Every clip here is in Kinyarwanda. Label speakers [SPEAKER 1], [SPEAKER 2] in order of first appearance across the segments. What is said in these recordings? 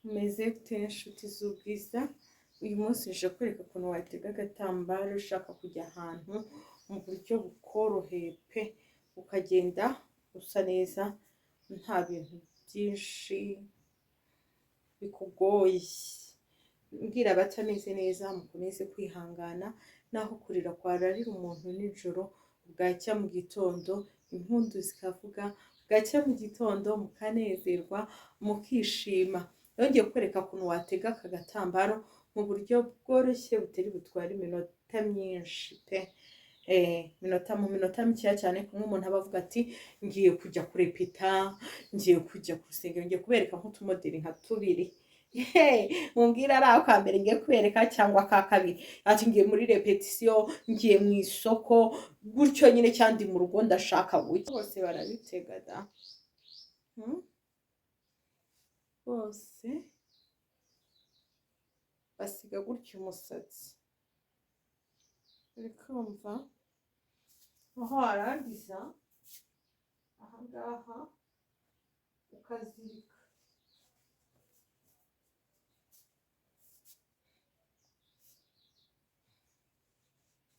[SPEAKER 1] Mumeze gute nshuti z'ubwiza? Uyu munsi nje kwereka ukuntu watega agatambaro ushaka kujya ahantu mu buryo bukoroheye pe, ukagenda usa neza nta bintu byinshi bikugoye. Mbwira abatameze neza mukomeze kwihangana, naho kurira kwararira umuntu nijoro bwacya mu gitondo impundu zikavuga, bwacya mu gitondo mukanezerwa mukishima. Yongeye kwereka ukuntu watega aka gatambaro mu buryo bworoshye butari butware iminota myinshi pe. Mu minota mikeya cyane, kumwe umuntu aba avuga ati ngiye kujya kurepeta, ngiye kujya ku rusengero, ngiye kubereka nk'utumodeli nka tubiri. Mumbwire ari aka mbere ngiye kubereka cyangwa aka kabiri, ati ngiye muri repetisiyo, ngiye mu isoko gutyo nyine, cyangwa mu rugo ndashaka gutya. Bose barabitega da, bose basiga gutya umusatsi, uri kumva? Aho warangiza aha ngaha ukazirika,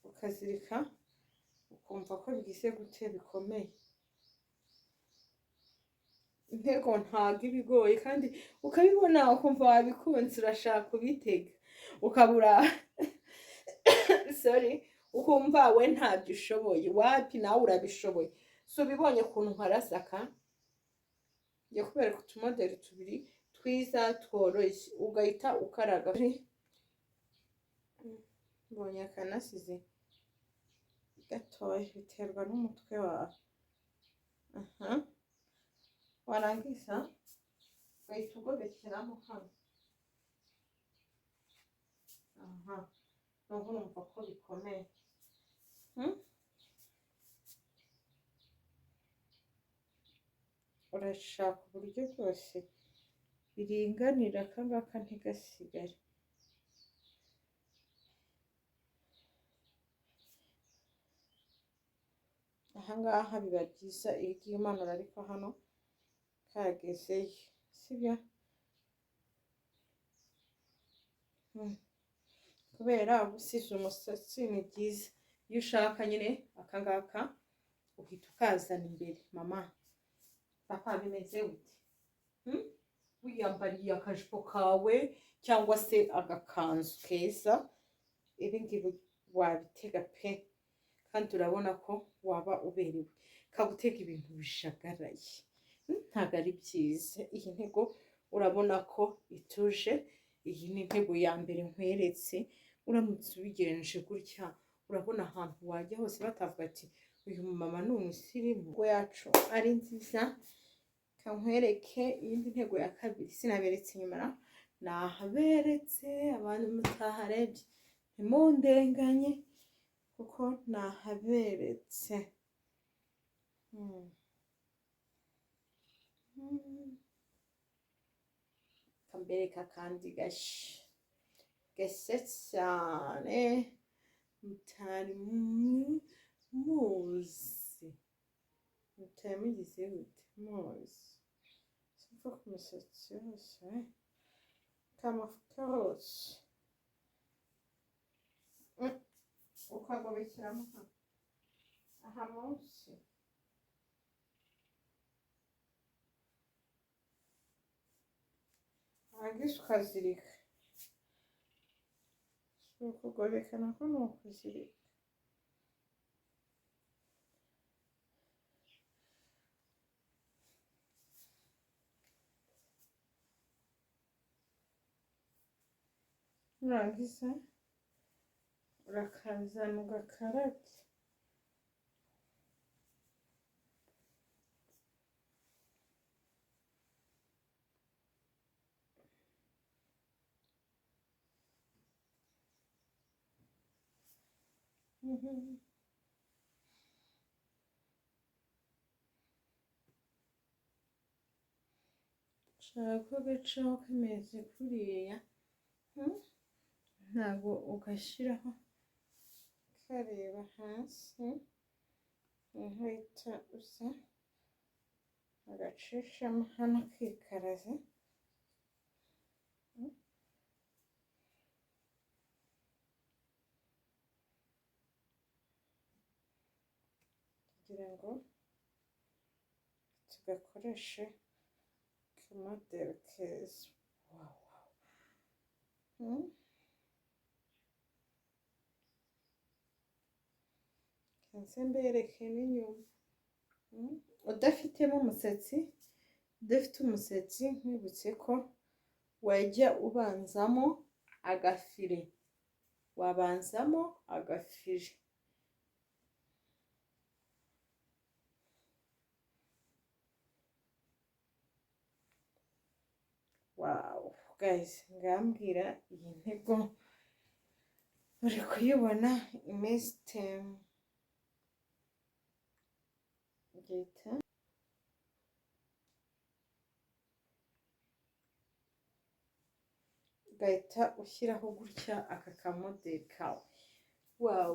[SPEAKER 1] ukazirika ukumva ko bigize gute bikomeye. Intego ntabwo iba igoye, kandi ukabibona ukumva wabikunze, urashaka kubitega ukabura sorry, ukumva we ntabyo ushoboye, wapi nawe urabishoboye. So ubibonye ukuntu nkarasaka, ngiye kubereka utumodeli tubiri twiza tworoshye, ugahita ukaraga. Mbonye akanasize gatoya, biterwa n'umutwe wawe. Aha warangiza ugahita ugobekeramo hano. Aha noneho urumva ko bikomeye. Urashaka uburyo bwose biringanira, aka ngaka ntigasigare. Aha ngaha biba byiza iyo ugiye umanura, ariko hano kagezeyo, sibyo? Kubera uba usize umusatsi ni byiza iyo ushaka nyine aka ngaka uhita ukazana imbere. Mama papa bimeze gute? Wiyambariye akajipo kawe cyangwa se agakanzu keza, ibi ngibi wabitega pe, kandi urabona ko waba uberewe. Kagutega ibintu bijagaraye ntabwo ari byiza. Iyi ntego urabona ko ituje. Iyi ni intego ya mbere nkweretse. Uramutse ubigenje gutya, urabona ahantu wajya hose batavuga ati uyu mumama ni umusirimu. Intego yacu ari nziza. Kankwereke iyindi ntego ya kabiri, sinaberetse inyuma, nahaberetse abantu mutaharebye ntimundenganye kuko nahaberetse. Kambereka kandi gashya cyane mutari muzi, mutari mugize gute muzi. Simva ku musatsi wose kamafuta hose, ukagobekeramo hano aha munsi. Warangiza ukazirika, si ukugobeka nako ni ukuzirika. Nurangiza urakazana ugakarabye. Nshaka ko gacaho kameze kuriya, ntabwo ugashyiraho kareba hasi, uhita usa agacishamo hano kikaraze. Kugira ngo tugakoreshe kamoderi keza. Wow. Nze mbereke n'inyuma. Udafitemo umusatsi, udafite umusatsi, nkwibutse ko wajya ubanzamo agafire, wabanzamo agafire. Wow guys, ngambwira iyi ntego uri kuyibona imeze ite? Ugahita ushyiraho gutya aka kamoderi kawe. Wow,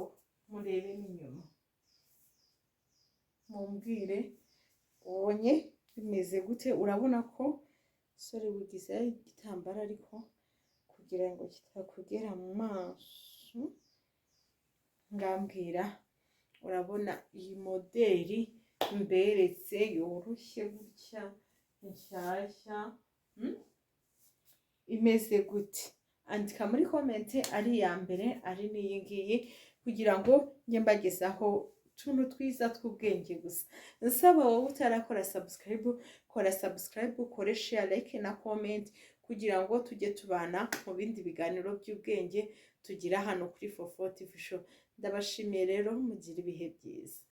[SPEAKER 1] murebe n'inyuma, mumbwire ubonye bimeze gute. Urabona ko sore bugize igitambaro, ariko kugira ngo kitakugera mu maso, ngambwira urabona iyi moderi mberetse yoroshye gutya, nshyashya, imeze gute? Andika muri comment, ari iya mbere ari n'iyi ngiyi, kugira ngo njye mbagezaho utuntu twiza tw'ubwenge gusa. Nsaba wowe utarakora subscribe, kora subscribe, ukore share, like na comment, kugira ngo tujye tubana mu bindi biganiro by'ubwenge tugira hano kuri Fofo TV Show. Ndabashimiye rero, mugira ibihe byiza.